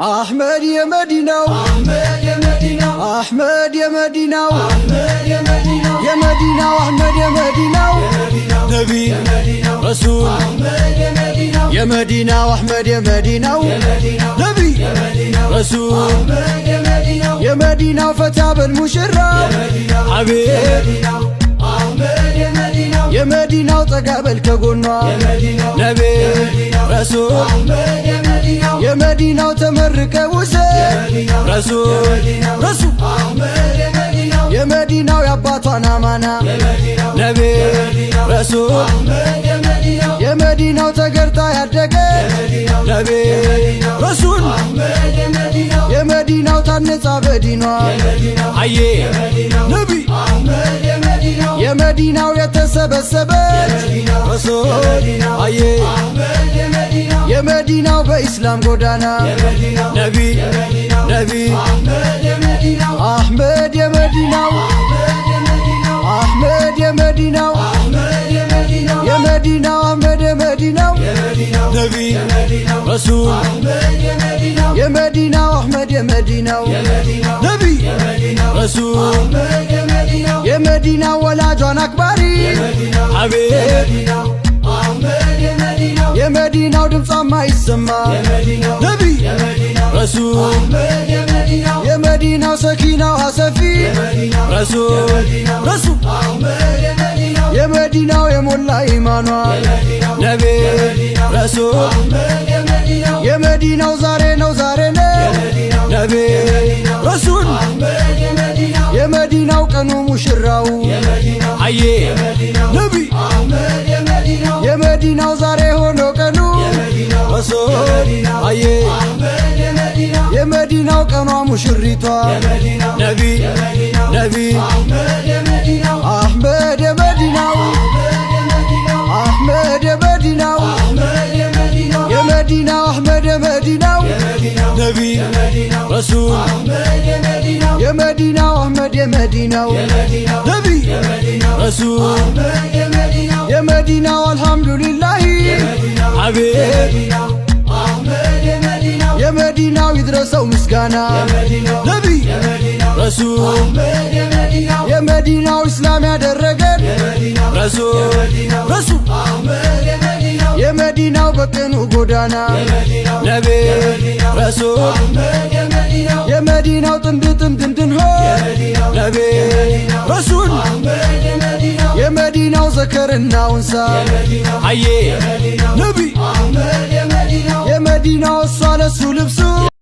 አሕመድ የመዲናው፣ አሕመድ የመዲናው፣ የመዲናው አሕመድ የመዲናው ነቢ ረሱል፣ የመዲናው አሕመድ የመዲናው ነቢ ረሱል፣ የመዲናው ፈታ በል ሙሽራ ሐቢብ፣ የመዲናው ጠጋ በል ከጎኗ ነቢ ረሱል፣ የመዲናው ተመርቀ ውሰድ ረሱል ረሱል፣ የመዲናው የአባቷን አማና ነቢ ረሱል፣ የመዲናው ተገርጣ ያደገ ነቢ ረሱል፣ የመዲናው ታነጻ በዲኗ አዬ ነቢ፣ የመዲናው የተሰበሰበች ረሱል አዬ፣ የመዲናው በኢስላም ጎዳና ነቢ ነቢ አሕመድ የመዲናው፣ አሕመድ የመዲናው፣ የመዲናው አሕመድ የመዲናው ነቢ ረሱል፣ የመዲናው አሕመድ የመዲናው ነቢ ረሱል፣ የመዲናው ወላጇን አክባሪ ሐቢብ፣ የመዲናው ድምጿ ማይሰማ ነቢ ረሱል፣ የመዲናው ሰኪናው አሰፊ ረሱል ረሱል፣ የመዲናው የሞላ ኢማኗ ነቢ ረሱል፣ የመዲናው ዛሬ ነው ዛሬ ነው ነቢ ረሱል፣ የመዲናው ቀኑ ሙሽራው አዬ ነቢ፣ የመዲናው ዛሬ ሆኖ ቀኑ ረሱል አዬ፣ የመዲናው ቀኗ ሙሽሪቷ ነቢ ነቢ አሕመድ የመዲናው፣ አሕመድ የመዲናው፣ የመዲናው አሕመድ የመዲናው ነቢ ረሱል፣ የመዲናው አሕመድ የመዲናው ነቢ ረሱል፣ የመዲናው አልሐምዱሊላሂ ሐቢብ፣ የመዲናው ይድረሰው ምስጋና ነቢ ረሱል፣ የመዲናው እስላም ያደረገን ረሱል ረሱል፣ የመዲናው በቅኑ ጎዳና ነቢ ረሱል፣ የመዲናው ጥንድ ጥንድ እንድንሆን ነቢ ረሱል፣ የመዲናው ዘከርና ውንሳ አዬ ነቢ፣ የመዲናው እሷ ለሱ ልብሱ።